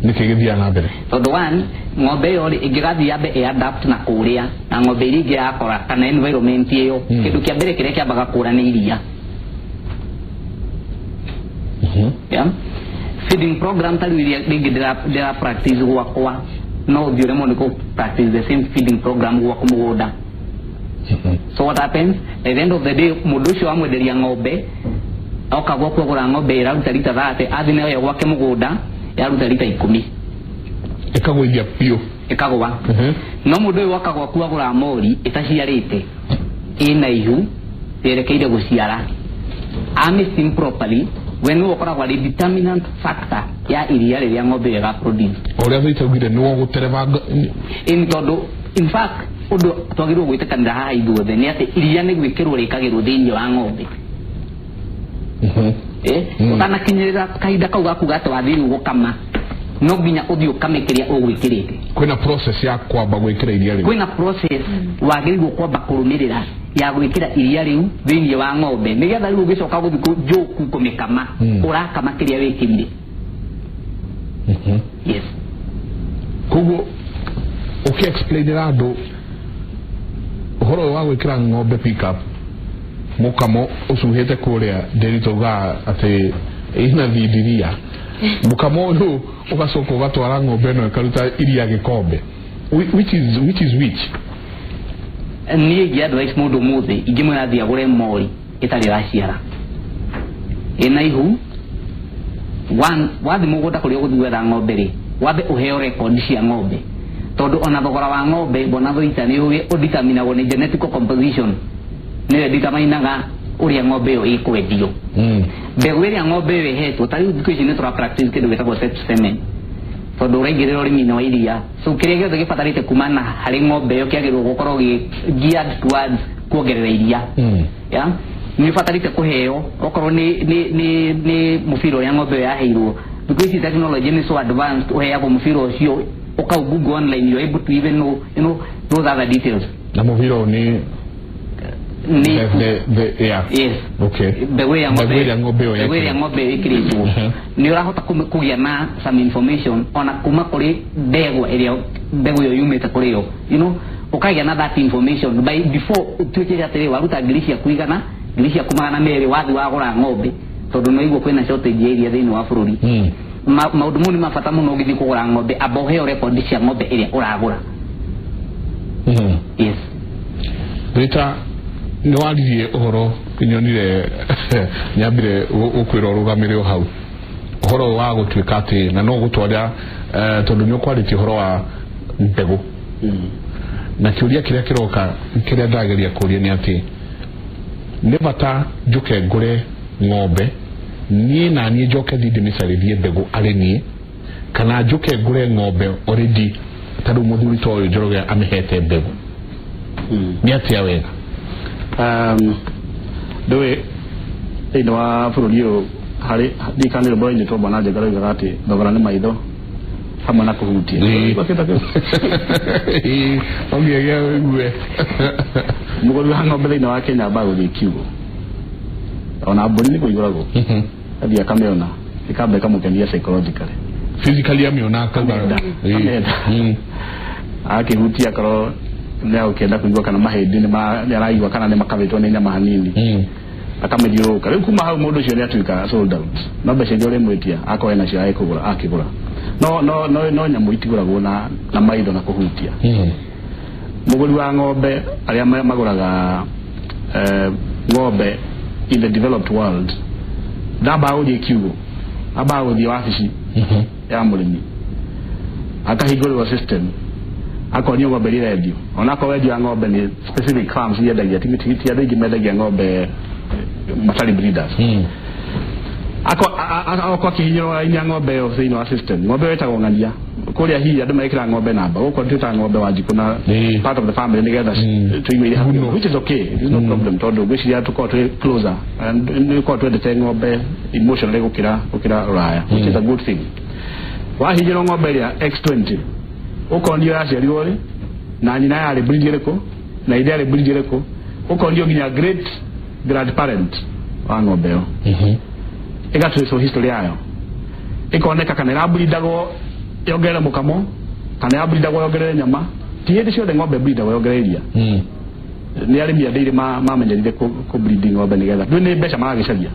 Nĩkĩ gĩthiaga na mbere? Tondũ one, ng'ombe ĩyo rĩ, ĩngĩgathiĩ yambe ĩ-adapt na kũrĩa na ng'ombe iria ingĩ yakora kana environment ĩyo, kĩndũ kĩa mbere kĩrĩa kĩambaga kũra nĩ iria. Yeah? Feeding program ta rĩu iria rĩngĩ ndĩra practice gwakwa, no ũthiĩ ũremwo nĩ kũ practice the same feeding program gwaku mũgũnda. So what happens at the end of the day, mũndũ ũcio wamwenderia ng'ombe oka gwaku agũra ng'ombe ĩraruta rita 30, athiĩ nayo gwake mũgũnda yaruta rita 10. Ĩkagũithia biũ. Ĩkagũa. No mũndũ ũyũ woka gwaku agũra mori ĩtaciarĩte ĩna ihu yerekeire gũciara, amĩsteam properly, we nĩwe ũkoragwo arĩ determinant factor ya iria rĩrĩa ng'ombe ĩyo ĩgaproduce. O ũrĩa Thuita augire nĩwe ũgũtereba. Ĩni tondũ in fact ũndũ twagĩrĩirwo gwĩtĩkanĩra haha ithuothe nĩ atĩ iria nĩ gwĩkĩrwo rĩkagĩrwo thĩinĩ wa ng'ombe. Ũtanakinyĩrĩra kahinda kau gaku gata wathiĩ rĩu gũkama, no nginya ũthiĩ ũkame kĩrĩa ũgwĩkĩrĩte. Kwĩna process ya kwamba gwĩkĩra iria rĩu. Kwĩna process wagĩrĩirwo kwamba kũrũmĩrĩra ya gwĩkĩra iria rĩu thĩinĩ wa ng'ombe, nĩgetha rĩu ũgĩcoka gũthiĩ njũku kũmĩkama, ũrakama kĩrĩa wĩkĩrire. Yes. Koguo ũkĩ-explainĩra andũ ũhoro ũyũ wa gwĩkĩra ng'ombe pick up, mũkamo ũcuhĩte kũrĩa ndĩri, taugaga atĩ ina thindiria, mũkamo ũyũ ũgacoka ũgatwara ng'ombe ĩno ĩkaruta iria gĩkombe, which is which? Niĩ ingĩ advice mũndũ ũmũthĩ, ingĩmwĩra athiĩ agũre mori ĩtarĩ ĩraciara ĩna ihu. One, wathiĩ mũgũnda kũrĩa ũgũthiĩ gwetha ng'ombe rĩ, wambe ũheo record cia ng'ombe, tondũ ona thogora wa ng'ombe, bwana Thuita, nĩ ũdeterminagwo nĩ genetical composition, nĩyo ĩdeterminaga ũrĩa ng'ombe ĩyo ĩkwendio. Mbegũ ĩrĩa ng'ombe ĩyo ĩhetwo, ta rĩu thikũ ici nĩ tũra practice kĩndũ gĩtagwo set semen, tondũ ũraingĩrĩra ũrĩmi-inĩ wa iria, so kĩrĩa gĩothe gĩbatarĩte kumana harĩ ng'ombe ĩyo kĩagĩrĩirwo gũkorwo gĩ geared towards kuongerera iria. Ya nĩ ũbatarĩte kũheo okorwo nĩ mũbira ũrĩa ng'ombe ĩyo yaheirwo. Thikũ ici technology nĩ so advanced, ũheagwo mũbira ũcio, ũkau google online, you are able to even know, you know those other details. Na mũbira ũyũ nĩ Nĩ the, yeah. Yes. Mbegũ ĩrĩa ng'ombe, Mbegũ ĩrĩa ng'ombe ĩyo mbegũ ĩrĩa yekĩrĩtwo. Ng'ombe ĩyo ĩkĩrĩtwo, nĩ ũrahota kũgĩa na some information ona kuma kũrĩ ndegwa ĩrĩa mbegũ ĩyo yumĩte kũrĩ yo, ũkagĩa na that information by before ũtuĩkĩte atĩrĩ waruta ngiri ciaku 100, ngiri ciaku 200, wathiĩ wagũra ng'ombe, tondũ no igua kwĩna shortage ya iria thĩinĩ wa bũrũri. Maũndũ mau nĩ ma bata mũno. Ũgĩthiĩ kũgũra ng'ombe, amba ũheo record cia ng'ombe ĩrĩa ũragũra. Yes. Rita, nĩ waririe ũhoro, nyonire nyambire gũkwĩra ũrũgamĩre o hau, ũhoro ũyũ wa gũtuĩka atĩ na no gũtwara, tondũ nĩ ũkwarĩtie ũhoro wa mbegũ, na kĩũria kĩrĩa kĩroka, kĩrĩa ndageria kũria, nĩ atĩ nĩ bata njũke ngũre ng'ombe niĩ na niĩ njoke thiĩ ndĩmĩcarĩrie mbegũ arĩ niĩ, kana njũke ngũre ng'ombe already, ta rĩu mũthuri ta ũyũ Njoroge amĩhete mbegũ? Nĩ atĩa wega? Ndũĩ thĩinĩ wa bũrũri ũyũ harĩ ndikana rwĩmbo rwainĩtwo bwana Njenga rwaugaga atĩ thogora nĩ maitho hamwe na kũhutia. Ũraigua kĩndũ kĩu? Ĩĩ, ũngĩgĩa ũigue. Mũgũri wa ng'ombe thĩinĩ wa Kenya ambaga gũthiĩ kiugũ, ona mbũri nĩguo igũragwo, athiĩ akamĩona, ĩkamba ĩkamũkenia psychologically. Physically amĩona akauga Amĩenda. Amĩenda. Akĩhutia, akorwo nĩ agũkĩenda kũigua kana mahĩndĩ nĩ araigua kana nĩ makabĩtwo nĩ nyama hanini, akamĩthiũrũrũka. Rĩu kuma hau mũndũ ũcio nĩ atuĩka sold out, no mbeca iria ũrĩmwĩtia akorwo ena cio agĩkũgũra, akĩgũra. No nyamũ itigũragwo na maitho na kũhutia. Mũgũri wa ng'ombe, arĩa magũraga ng'ombe in the developed world, ndambaga gũthiĩ kiugũ, ambaga gũthiĩ wabici ya mũrĩmi, akahingũrĩrwo system, akonio ng'ombe iria irendio. Onakorwo wendia wa ng'ombe nĩ specific farms iendagia, ti andũ aingĩ mendagia ng'ombe, matarĩ breeders. Akorwo akĩhinyĩrwo raini ya ng'ombe ĩyo thĩinĩ wa system, ng'ombe ĩyo ĩtagwo ng'ania. Kũrĩa hihi andũ mekĩraga ng'ombe namba, gũkũ twĩtaga ng'ombe Wanjikũ na part of the family, nĩgetha tũigue irĩ hakuhĩ, Guno. which is okay, it is no problem, tondũ ngwĩciria tũkorwo twĩ closer and nĩ tũkorwo twendete ng'ombe emotionally gũkĩra rũraya, which is a good thing. Wahinyĩrwo ng'ombe ĩrĩa X20, ũkonio yaciarirwo rĩ, na nyina yarĩ breed ĩrĩkũ, na ithe yarĩ breed ĩrĩkũ, ũkonio nginya great grandparent wa ng'ombe ĩyo, ĩgatracewo history yayo, ĩkoneka kana ĩrabreedagwo yongerere mũkamo kana ĩrabreedagwo yongerere nyama. Ti hĩndĩ ciothe ng'ombe breedagwo yongerere iria. Nĩ arĩmi a dairy mamenyerire kũ breed ng'ombe nĩgetha ndũĩ nĩ mbeca maragĩcaria,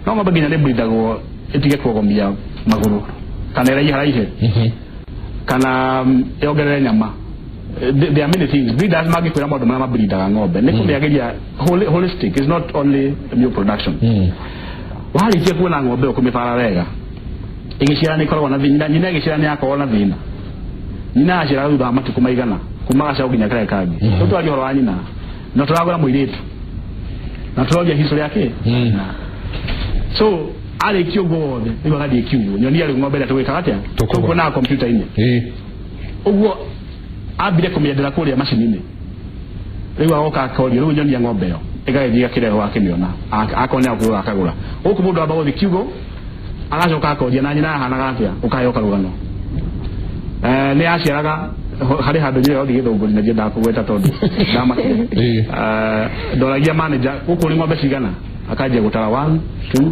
no ng'ombe nginya nĩ breedagwo ĩtige kuogomia magũrũ kana ĩraihe raihe kana yongerere nyama. There are many things breeders mangĩkwĩra maũndũ marĩa mabreedaga ng'ombe nĩ kũmĩagĩria holistic, is not only milk production. Warĩkia kuona ng'ombe ĩyo, kũmĩbara wega, ĩgĩciara nĩ ĩkoragwo na thĩna, nyina ĩgĩciara nĩ yakoragwo na thĩna, nyina yaciaraga thutha wa matukũ maigana kuma gacaũ nginya karĩa kangĩ. Rĩu twaria ũhoro wa nyina na tũragũra mũirĩtu na tũroria history yake. So arĩkia ũguo wothe, rĩu agathiĩ kiugũ, nyonia rĩu ng'ombe ĩrĩa tũgwĩkaga atĩa. Tũkũgũra. Tũkuonaga kompiuta-inĩ. Ũguo ambire kũmĩendera kũrĩa macini-inĩ, rĩu agoka akorio, rĩu nyonia ng'ombe ĩyo, ĩgagĩthiĩ ĩgakĩrehwo, akĩmĩona, akorwo nĩ akũgũra, akagũra. Gũkũ mũndũ amba gũthiĩ kiugũ, agacoka akoria na nyina yahanaga atĩa, ũkaheo karũgano. Nĩ yaciaraga harĩ handũ nyũĩ yothiĩ Gĩthũngũri na ndiendaga kũgweta tondũ ndamakire. Ndoragia manager, gũkũ nĩ ng'ombe cigana, akanjia gũtara 1 2,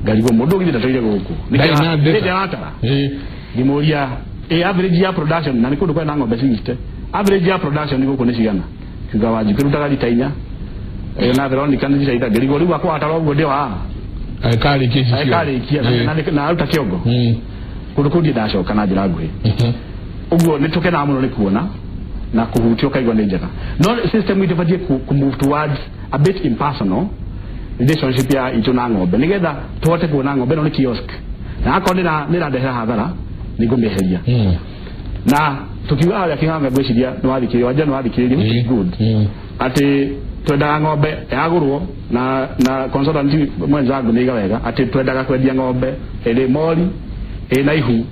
ngarigwo mũndũ ũgithĩ ndatũire gũkũ. Ndarĩ na data. Nĩ aratara. Ngĩmũria, ĩ average ya production, na nĩ kũndũ kwena ng'ombe 60, average ya production gũkũ nĩ cigana? Kiuga Wanjikũ ĩrutaga rita 4, ĩyo na Veronica nĩ rita 3. Ngĩrigwo rĩu akwa atara ũguo ndĩ wa Akarĩkia ici ciothe. Akarĩkia na aruta kĩongo. Kũndũ kũu ndiĩ ndacoka na njĩra nguhĩ. Ũguo nĩ tũkenaga mũno nĩ kuona Na kũhutia ũkaigua nĩ njega, no system itũ ĩbatiĩ ku move towards a bit impersonal relationship ya itũ na ng'ombe, nĩgetha tũhote kuona ng'ombe ĩno nĩ kiosk, na akorwo nĩ ĩrandehera hathara, nĩ ngũmĩeheria. Na tukiuga harĩa kĩng'ang'a, ngwĩciria nĩ wathikĩrĩria, wanja nĩ wathikĩrĩria, which is good, atĩ twendaga ng'ombe yagũrwo na consultant mwenzangu nĩ iga wega atĩ twendaga kwendia ng'ombe ĩrĩ mori ĩna ihu,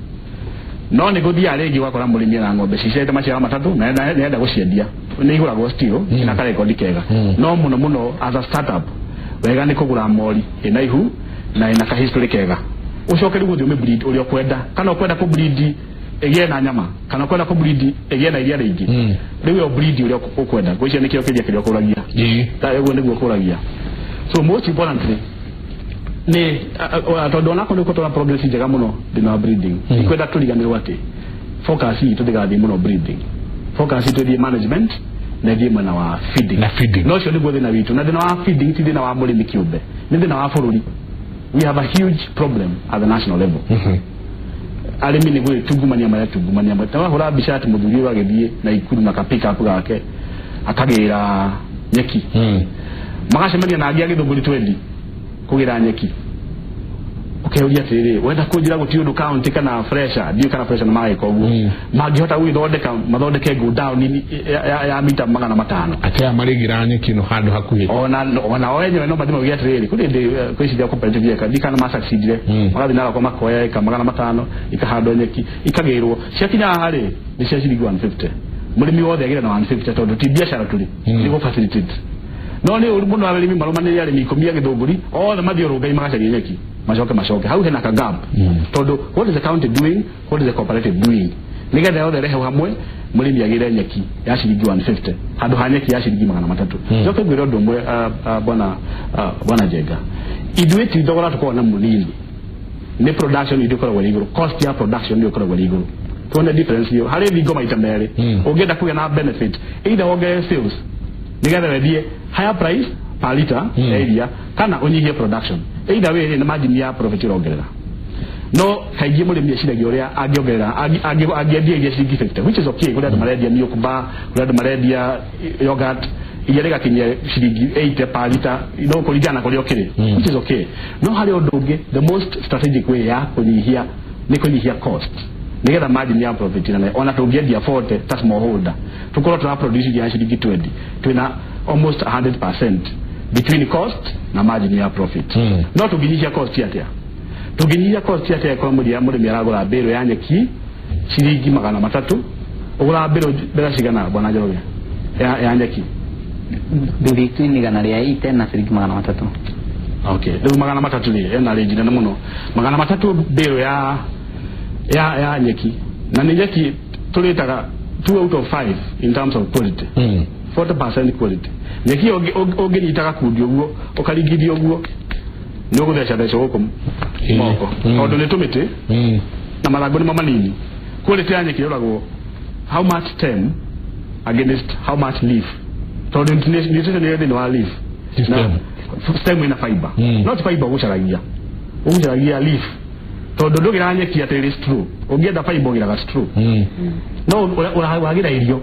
no nĩ gũthiaga rĩngĩ ũgakora mũrĩmi ena ng'ombe ciciarĩte maciaro matatũ na nĩenda gũciendia, nĩ igũragwo still ina karekondi kega. No mũno mũno as a startup, wega nĩ kũgũra mori ĩna ihu na ĩna ka history kega, ũcoke rĩu ũthiĩ ũmĩbreed ũrĩa ũkwenda, kana ũkwenda kũbreed ĩgĩe na nyama, kana ũkwenda kũbreed ĩgĩe na iria rĩingĩ. Rĩu ĩyo breed ũrĩa ũkwenda, ngwĩciria nĩkĩo kĩria kĩrĩa ũkũragia. Ta ũguo nĩguo ũkũragia. So most importantly nĩ tondũ onakorwo nĩ ũkũtwara progress njega mũno thĩinĩ wa breeding, ikwenda tũriganĩrwo atĩ focus itũ ndĩgathiĩ mũno breeding, focus itũ ĩthiĩ management na ĩthiĩ mwena wa feeding. Na feeding. No ũcio nĩguo thĩna witũ, na thĩna wa feeding ti thĩna wa mũrĩmi kĩũmbe, nĩ thĩna wa bũrũri. We have a huge problem at the national level. Arĩmi nĩ gwĩtungumania maretungumania. Wahũra mbica atĩ mũthuri ũyũ agĩthiĩ na ikuru na ka pick up gake akagĩra nyeki, magacemania na angĩ a Gĩthũngũri 20 kũgĩra nyeki, ũkeuria atĩrĩrĩ, wenda kũnjĩra gũtirĩ ũndũ county kana fresha, ndiũĩ kana fresha nĩ mareka ũguo, mangĩhota gwĩthondeka mathondeke go down ya mita 500? Atĩ aya marĩgĩra nyeki ĩno handũ hakuhĩ. Ona o enyewe no mathiĩ mauge atĩrĩrĩ, kũrĩ hĩndĩ kwĩciria cooperative yeka ndikana ma-succeedire, magathiĩ naroko makoya eka 500, ikahandwo nyeki, ikagĩrwo, ciakinya haha rĩ, nĩ cia ciringi 150. Mũrĩmi wothe agĩre na 150, tondũ ti biacara tũrĩ, nĩ gũ facilitate. No nĩ ũru mũno arĩmi marũmanĩrĩre, arĩmi 10 a Gĩthũngũri othe mathiĩ Rũngai magacarie nyeki, macoke macoke hau hena ka gap, tondũ what is the county doing, what is the cooperative doing, nĩgetha yothe rehe hamwe, mũrĩmi agĩre nyeki ya ciringi 150 handũ ha nyeki ya ciringi 300? Njoke ngwĩre ũndũ ũmwe, bwana Njenga, ithuĩ ti thogora tũkoragwo na mũnini, nĩ production itũ ĩkoragwo ĩrĩ igũrũ, cost ya production nĩyo ĩkoragwo ĩrĩ igũrũ. Tuone difference ĩyo harĩ thingo maita merĩ. Ũngĩenda kũgĩa na benefit, either wongerere sales nĩgetha wendie higher price per liter ya iria, kana ũnyihie production. Either way nĩ margin ya profit ũrongerera. No kaingĩ mũrĩmi eciragia ũrĩa angĩongerera, angĩendia iria ciringi 50, which is okay. Kũrĩ andũ marendia milk bar, kũrĩ andũ marendia yogurt, iria rĩgakinyia ciringi 80 per liter, no kũringana na kũrĩa ũkĩrĩ, which is okay. No harĩ ũndũ ũngĩ, the most strategic way ya kũnyihia nĩ kũnyihia cost nigetha margin ya profit nene. Ona tũngĩendia 40 ta smallholder, tũkorwo tũra produce iria ciringi 20, twĩna almost 100% between cost na margin ya profit. No tũngĩnyihia cost atĩa? Tũngĩnyihia cost atĩa ĩkorwo mũrĩmi aragũra mbĩrũ ya nyeki ciringi 300? Ũgũraga mbĩrũ mbeca cigana, bwana Njoroge, ya nyeki? Between 180 na ciringi 300. Okay, rĩu 300 rĩ, ena range nene mũno. 300 mbĩrũ ya nyeki, na nĩ nyeki tũrĩtaga 2 out of 5 in terms of quality, 40% quality. Nyeki ĩyo ũngĩnyita gakundi ũguo, ũkaringithia ũguo, nĩ ũgũtheca theca gũkũ moko, tondũ nĩ tũmĩtĩ na mathangũ nĩmo manini. Quality ya nyeki ĩroragwo how much stem against how much leaf, tondũ nutrition ĩrĩ thĩinĩ wa leaf. Ti stem. Na stem ĩna fiber. Not fiber ũgũcaragia, ũgũcaragia leaf, tondũ ndũgĩraga nyeki atĩ ĩrĩ straw. Ũngĩenda fiber, ũgĩraga straw. No wagĩra irio,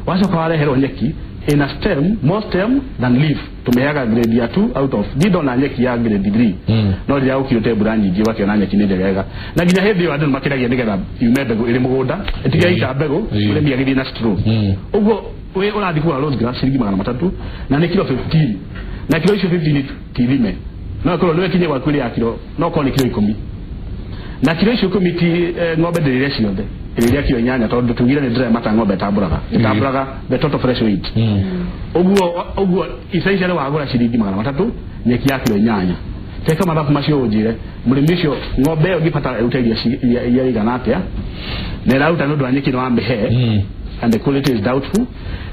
wacoka wareherwo nyeki ĩna stem, more stem than leaf, tũmĩheaga grade ya 2 out of ndindona nyeki ya grade 3. No rĩrĩa gũkirĩte mbura nyingĩ, ũgakĩona nyeki nĩ njegega, na nginya hĩndĩ ĩyo andũ nĩmakĩragia nĩgetha yume mbegũ ĩrĩ mũgũnda, ĩtige mbegũ, mũrĩmi agĩthiĩ na straw. Ũguo wĩ ũrathiĩ kũgũra Rhodes grass ciringi 300, na nĩ kilo 15, na kilo icio 15 ti thime, no ĩkorwo nĩwe kinye gwaku ĩrĩ ya kilo, no korwo nĩ kilo 10, na kilo icio 10 ti ng'ombe ndĩrĩrĩa ciothe, ĩrĩrĩa kilo 8, tondũ tugire nĩ dry matter ng'ombe ĩtambũraga, ĩtambũraga the total fresh weight. Ũguo essentially wagũra ciringi 300 nyeki ya kilo 8. Teka mathabu macio ũnjĩre, mũrĩmi ũcio ng'ombe ĩyo ĩngĩbatara ĩrute iria rĩigana atĩa, na ĩraruta nĩ ũndũ wa nyeki ĩno wamĩhe, and the quality is doubtful,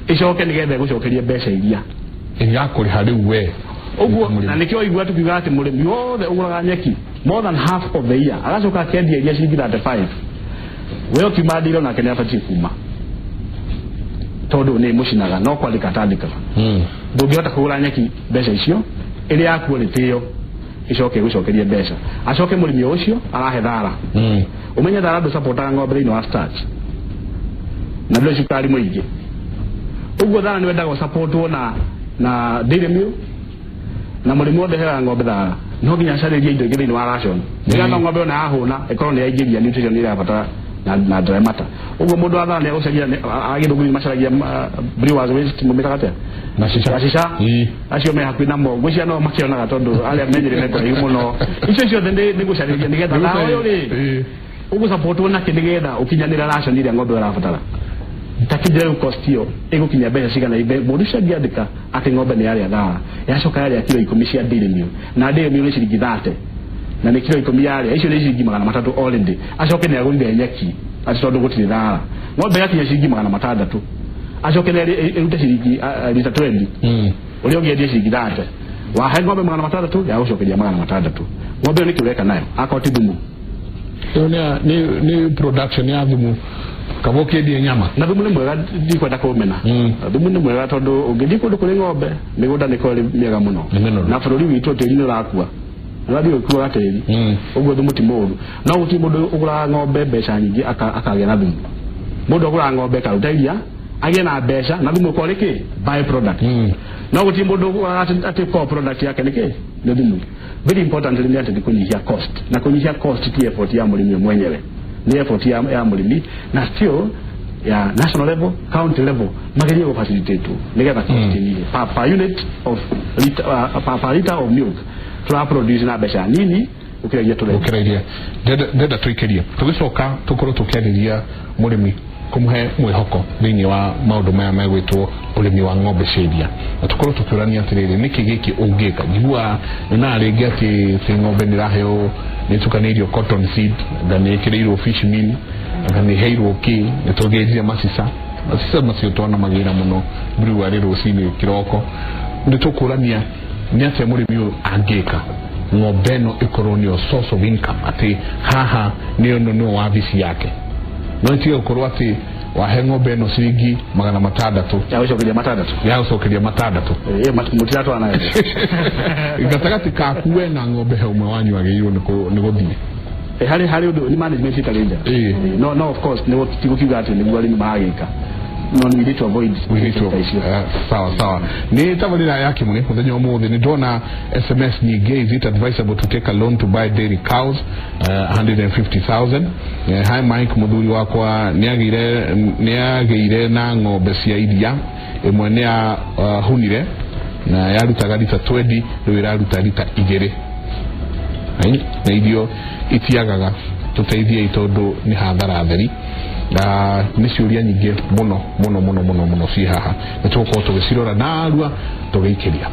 ĩcoke nĩgetha ĩgũcokerie mbeca iria ĩgakũrĩha rĩu we? Ũguo na nĩkĩo igua tukiuga atĩ mũrĩmi wothe ũgũraga nyeki more than half of the year, agacoka akendia iria ciringi 35, we ũkiuma ndiro nake nĩ abatiĩ kuma, tondũ nĩ mũcinaga no kwandĩka atandĩkaga. Ndũngĩhota kũgũra nyeki mbeca icio ĩrĩ ya quality ĩyo ĩcoke ĩgũcokerie mbeca. Acoke mũrĩmi o ũcio arahe thara. Ũmenye thara ndũcapotaga ng'ombe thĩinĩ wa starch, na ndũrĩ cukari mũingĩ. Ũguo thara nĩ wendaga ũsupportwo na dairy meal, na mũrĩmi wothe heaga ng'ombe thara no nginya acarĩrie indo ingĩ thĩinĩ wa ration, nĩgetha ng'ombe ona yahũna ĩkorwo nĩ yaingĩria nutrition ĩrĩa ĩrabatara na dry matter. Ũguo mũndũ wa thara nĩ agũcaria agĩthũngũri macaragia brewers waste, mũmĩtaga atĩa? Macica. Macica. Ĩĩ. Acio me hakuhĩ namo, ngwĩciria no makĩonaga, tondũ arĩa menyerere me kũraihu mũno. Icio ciothe nĩ gũcarĩria nĩgetha thara ũyũ rĩ ũgũsupportwo nakĩ nĩgetha ũkinyanĩre ration ĩrĩa ng'ombe ĩrabatara. Takĩnjĩra rĩu cost ĩyo ĩgũkinya mbeca cigana ibe mũndũ ũcio angĩandĩka atĩ ng'ombe nĩ yarĩa thara, yacoka yarĩa kilo 10 cia dairy meal, na dairy meal nĩ ciringi 30, na nĩ kilo 10 yarĩa, icio nĩ ciringi 300 already. Acoke nĩ agũrire nyeki atĩ tondũ gũtirĩ thara, ng'ombe yakinya ciringi 600, acoke nĩ ĩrute ciringi lita 20, ũrĩa ũngĩendia ciringi 30, wahe ng'ombe 600, yagũcokeria 600. Ng'ombe ĩyo nĩkĩ ũreka nayo akorwo ti thumu? Ĩyo nĩ production ya thumu, kaba ũkĩendie nyama. Na thumu nĩ mwega, ndikwenda kũmena. Thumu nĩ mwega tondũ ũngĩthiĩ kũndũ kũrĩ ng'ombe, mĩgũnda nĩ korĩ mĩega mũno. Nĩ mĩnoru. Na bũrũri witũ tĩri nĩ ũrakua, ũrathiĩ ũgĩkuaga tĩri. Ũguo thumu ti mũũru, no gũtirĩ mũndũ ũgũraga ng'ombe mbeca nyingĩ akagĩa na thumu. Mũndũ agũraga ng'ombe ĩkaruta iria agĩe na mbeca, na thumu ũkorwo nĩ kĩ by product. No gũtirĩ mũndũ ũgũraga atĩ core product yake nĩ kĩ nĩ thumu. Very importantly nĩ atĩ nĩ kũnyihia cost, na kũnyihia cost ti effort ya mũrĩmi mwenyewe, nĩ effort ya mũrĩmi na still ya national level, county level, magerie gũ facilitate nĩgetha cost ĩnyihe per unit of liter, per liter of milk tura produce na mbeca nini gũkĩra iria tũrendia. Gũkĩra iria. Ndenda tũikĩrie, tũgĩcoka tũkorwo tũkĩarĩria mũrĩmi, kũmũhe mwĩhoko thĩinĩ wa maũndũ maya megwĩtwo ũrĩmi wa ng'ombe cia iria, na tũkorwo tũkĩũrania atĩrĩrĩ, nĩkĩ gĩkĩ ũngĩka? Njiguaga nyonaga rĩngĩ atĩ ĩ ng'ombe nĩ ĩraheo, nĩ ĩtukanĩirio cotton seed, nga nĩ ĩkĩrĩirwo fish meal, nga nĩ ĩheirwo kĩ, nĩ tũgĩrire macica. Macica macio twana magĩra mũno brewery rũcinĩ kĩroko. Nĩ tũkũrania nĩ atĩa mũrĩmi ũyũ angĩka ng'ombe ĩno ĩkorwo nĩyo source of income, atĩ haha nĩyo ĩno nĩyo wabici yake, no ĩtige gũkorwo atĩ wahe ng'ombe ĩno ciringi 600 ya gũcokeria 600. Ya gũcokeria 600. Ĩ mũtiratwara nayo. Gatagatĩ kaku we na ng'ombe, he ũmwe wanyu agĩrĩirwo nĩ gũthiĩ. Harĩ ũndũ nĩ management ĩtarĩ njega. No of course nĩ ti gũkiuga atĩ nĩguo arĩmi maragĩka, no we need to avoid We need to ta icio. Sawa sawa. Nĩ tabarĩra ya Kĩmũrĩ mũthenya ũmũthĩ. Nĩ ndona SMS nyingĩ. Is it advisable to take a loan to buy dairy cows, 150,000? Hi Mike, mũthuri wakwa nĩ agĩire na ng'ombe cia iria, ĩmwe nĩ ya hunire na yarutaga lita 20, rĩu ĩraruta lita 2. Ai, na irio itiagaga, tũteithiei tondũ nĩ hathara theri. Na nĩ ciũria nyingĩ mũno mũno mũno mũno mũno ciĩ haha, nĩ tũgũkorwo tũgĩcirora narua tũgĩikĩria.